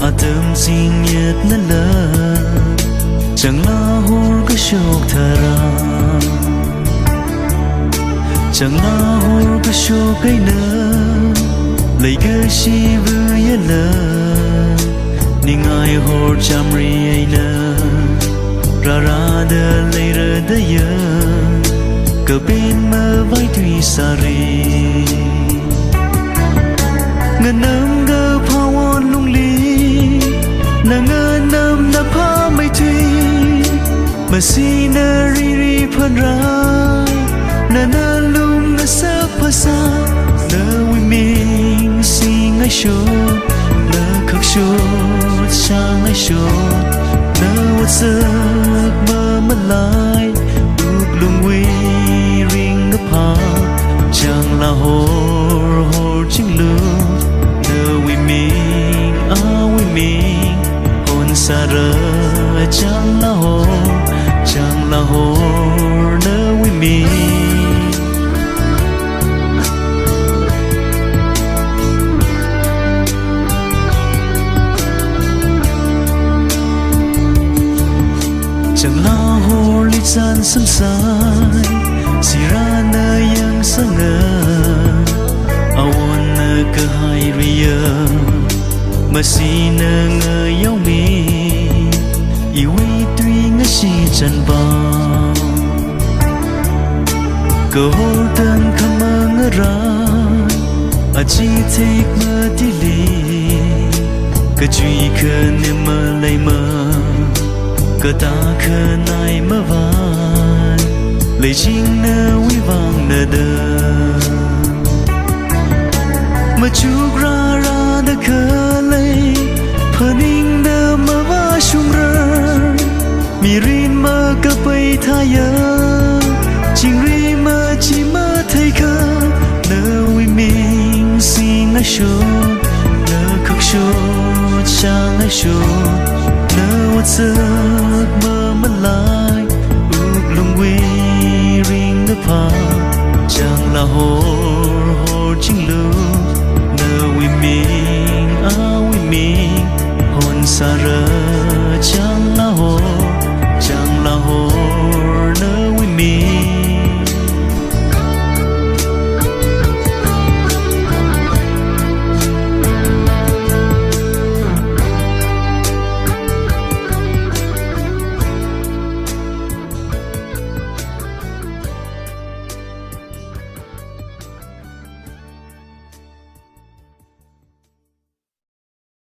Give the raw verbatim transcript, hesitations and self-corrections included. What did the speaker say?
Atam zingyet nala, chānglahor kashok tharan, chānglahor kashok eina, leikashiva yala, ningai hor chāmri eina, rārada leira daya, kapin mavai tui sāri. Nganam kaphā won lungli, na nganam na phāmeithui, masi na riri phanrai, nana lung na sāphasā, nawui ming singaisho, na khakshot shāngaisho, na otsak mamalai, wuklungwui ringkaphā, chānglahor horchinglu, nawui ming, awui ming, honsāra chānglahor, chānglahor nawui ming. Chānglahorli chān samsai, sirana yangsanga, awonna kahai riya, masina ngayaomi, iwui tui ngashit chānpam. Kahor tangkhamang ara, achithik matili, kachui khani maleima, katā khanai mavai, leiching nawui vang nada. Machuk rāra da khalei, phaningda mavāshungra, mirin makapai thaya, chingri machi matheikha, nawui ming singaisho, na khakshot shāngaisho, na otsak mamalai, wuklungwui ringkaphā, chānglahor horchinglu, nawui ming, awui ming, honsāra chāng